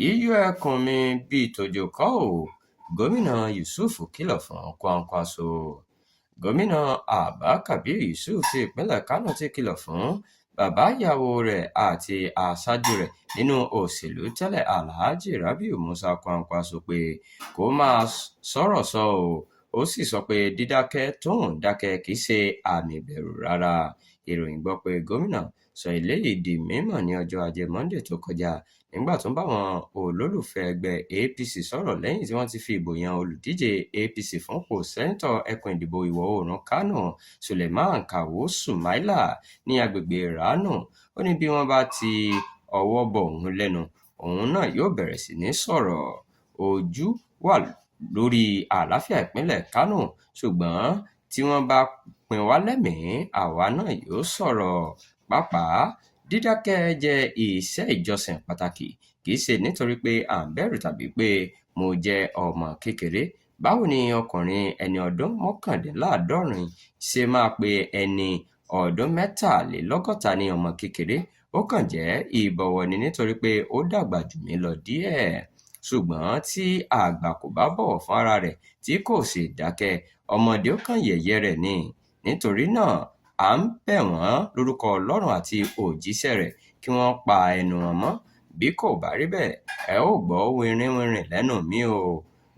Yíyọ ẹkùn mi bíi tòjò kọ́ ò, Gómìnà Yusuf kìlọ̀ fún Kwankwaso. Gómìnà Abba Kabir Yusuf ti ìpínlẹ̀ Kánò ti kìlọ̀ fún bàbá ìyàwó rẹ̀ àti aṣáájú rẹ̀ nínú òṣèlú tẹ́lẹ̀, Alhaji Rabiu Musa Kwankwaso, pé kó má sọ̀rọ̀ sọ ọ́, ó sì sọ pé dídákẹ́ tóun dákẹ́ kì í ṣe àmì ìbẹ̀rù rárá. Ìròyìn gbọ́ pé gómìnà sọ eléyìí di mímọ̀ ní ọjọ́ Ajé Monde tó kọjá nígbà tó ń bá àwọn olólùfẹ́ ẹgbẹ́ APC sọ̀rọ̀ lẹ́yìn tí wọ́n ti fi ìbò yan olùdíje APC fúnpò sẹ́nitọ̀ ẹkùn ìdìbò Ìwọ̀-oòrùn Kánò, Suleiman Kawu Sumaila, ní agbègbè Rano. Ó ní bí wọ́n bá ti ọwọ́ bọ òun lẹ́nu, òun náà yóò bẹ̀rẹ̀ sí ní sọ̀rọ̀. Ojú wà lórí àlàáfíà ìpínlẹ̀ Kánò, ṣùgbọ́n tí wọ́n bá pín wa lẹ́mìí, àwa náà yóò sọ̀rọ̀. Pàápàá, dídákẹ́ jẹ́ iṣẹ́ ìjọsìn pàtàkì, kì í ṣe nítorí pé à ń bẹ̀rù tàbí pé mo jẹ́ ọmọ kékeré. Báwo ni ọkùnrin ẹni ọdún 79 ṣe máa pe ẹni ọdún 63 ní ọmọ kékeré? Ó kàn jẹ́ ìbọ̀wọ̀ ni nítorí pé ó dàgbà jù mí lọ díẹ̀. Ṣùgbọ́n tí àgbà kò bá bọ̀wọ̀ fún ara rẹ̀ tí kò sì dákẹ́, ọmọdé ó kàn yẹ̀yẹ́ rẹ̀ ni. Nítorí náà, à ń bẹ̀ wọ́n lórúkọ Ọlọ́run àti òjíṣẹ́ rẹ̀ kí wọ́n pa ẹnu wọn mọ́. Bí kò bá rí bẹ́ẹ̀, ẹ ó gbọ́ wìrìwìrì lẹ́nu mi o.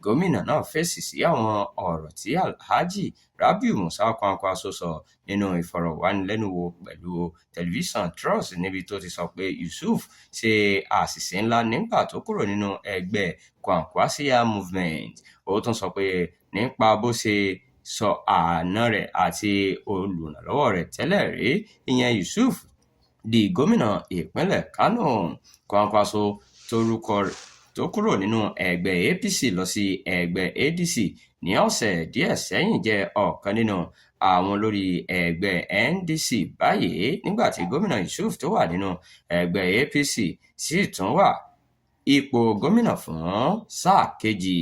Gómìnà náà fèsì sí àwọn ọ̀rọ̀ tí Alhaji Rabiu Musa Kwankwaso sọ nínú ìfọ̀rọ̀wánilẹ́nuwò pẹ̀lú tẹlifíṣàn Trust, níbi tó ti sọ pé Yusuf ṣe àṣìṣe ńlá nígbà tó kúrò nínú ẹgbẹ́ Kwankwasiyya Movement. Ó tún sọ pé nípa bó ṣe sọ àna rẹ̀ àti olùrànlọ́wọ́ rẹ̀ tẹ́lẹ̀ rí, ìyẹn Yusuf, di gómìnà ìpínlẹ̀ Kánò. Kwankwaso tó kúrò nínú ẹgbẹ́ APC lọ sí ẹgbẹ́ ADC ní ọ̀sẹ̀ díẹ̀ sẹ́yìn jẹ́ ọ̀kan nínú àwọn olórí ẹgbẹ́ NDC báyìí, nígbà tí gómìnà Yusuf tó wà nínú ẹgbẹ́ APC sì tún wà ipò gómìnà fún sáà kejì.